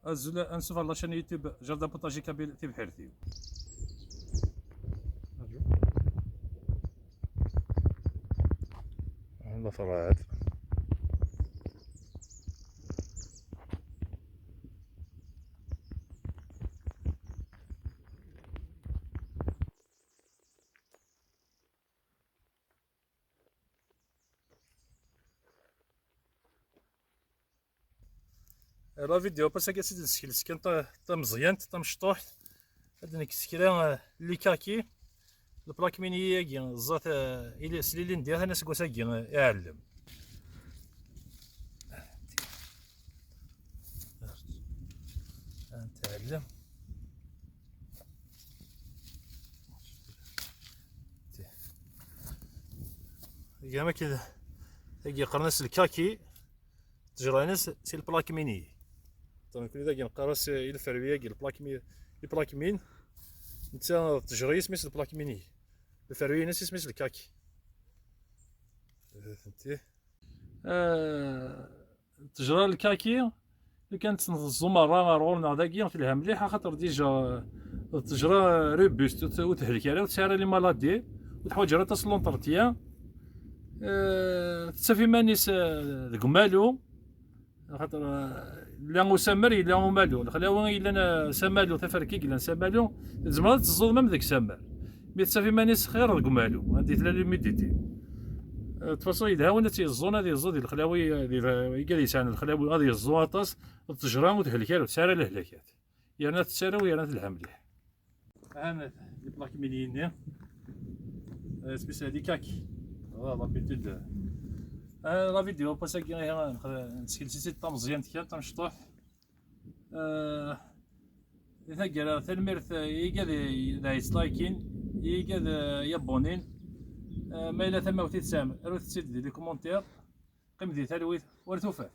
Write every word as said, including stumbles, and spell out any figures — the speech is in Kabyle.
Azul, ansuf ɣer la chaîne YouTube Jardin Potager Kabyle, tibḥirt-iw. La ferɛat. La vidéo passée, ad tt-id-nsekles kan ta-, tameẓyant, tamecṭuḥt. Ad d-nekkes kra, eh, likaki. Lplak mini-agi, ẓẓat, eh, ili-, s lili n diɣ, tana seg wass-agi, eh, iɛellem. Ad nɛellem. Iga makk d, tagi qqaren-as lkaki. Ttejra-ines si lplak mini. Ṭṭan kuni dagi neqqar-as i lferwi-agi lplak mi-, lplak min. Netta ttejra isem-is lplak mini. Lferwi-ines isem-is lkaki. Fhmti? Ah, ttejra lkaki, lukan tt-nẓẓu merra ɣer ɣur-neɣ dagi, telha mliḥ, axaṭer dija d ttejra robuste, ur t-, ur tehlek ara, ur tesɛi ara les maladies, ur teḥwaǧ ara aṭas n l'entretien. Eh, tettaf iman-is, eh, deg umalu, axaṭer, eh, yella usammer, yella umalu. Lexlawi yellan, eh, s amalu, taferka i yellan s amalu, tzemreḍ ad teẓẓuḍ même deg usammer. Mi tettaf iman-is xir deg umalu, anda i tella l'humidité. Eh, de toute façon, yelha win ad tt-yeẓẓun, ad yeẓẓu di lexlawi, eh, di, eh, igad yesɛan lexlawi, ad yeẓẓu aṭas, d ttejra ur tehlek ara, ur tesɛi ara lehlakat. Yerna tettaraw, yerna telha mliḥ. Ahat les plaques mini-nni. Eh, spécial des kaki. Voilà, l'habitude. Eh, la vidéo passée-agi, eh, neskles-itt-id tameẓyant kan, tamecṭuḥt. Eh, di taggara, tanemmirt, eh, i igad i, i d-yettlikin, i igad, eh, yabbunin. Eh, ma yella tamawt i tesɛam, arut-tt-id di les commentaires. Qqim di talwit, war tufat.